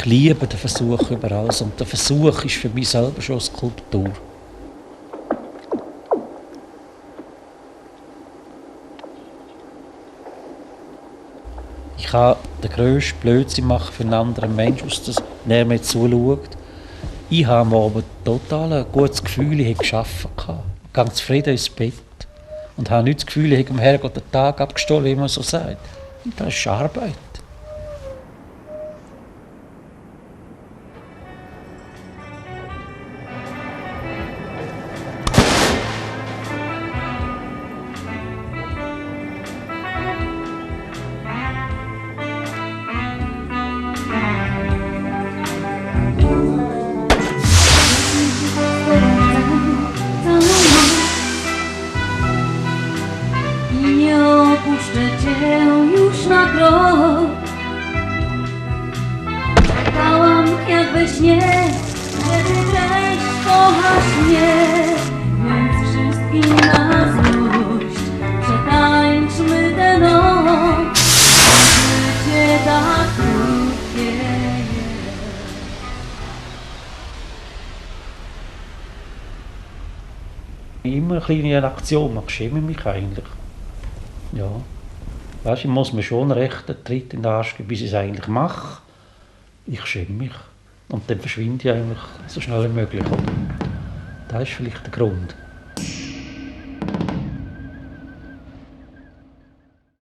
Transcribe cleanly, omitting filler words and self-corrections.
liebe den Versuch über alles. Und der Versuch ist für mich selber schon eine Skulptur. Ich kann den grössten Blödsinn machen für einen anderen Menschen, der mir zuschaut. Ich habe mir aber total ein gutes Gefühl, ich habe gearbeitet. Ich gehe zufrieden ins Bett und habe nicht das Gefühl, ich habe dem Herrgott den Tag abgestohlen, wie man so sagt. Und das ist Arbeit. Już na krok czekałam jak we śnie, że ty też kochasz mnie, więc wszystkim na złość przetańczmy tę noc, życie tak krótkie jest. Immer eine kleine Aktion, man schäme mich eigentlich. Ja. Weißt, ich muss mir schon recht einen Tritt in den Arsch geben, bis ich es eigentlich mache. Ich schäme mich. Und dann verschwinde ich eigentlich so schnell wie möglich. Das ist vielleicht der Grund.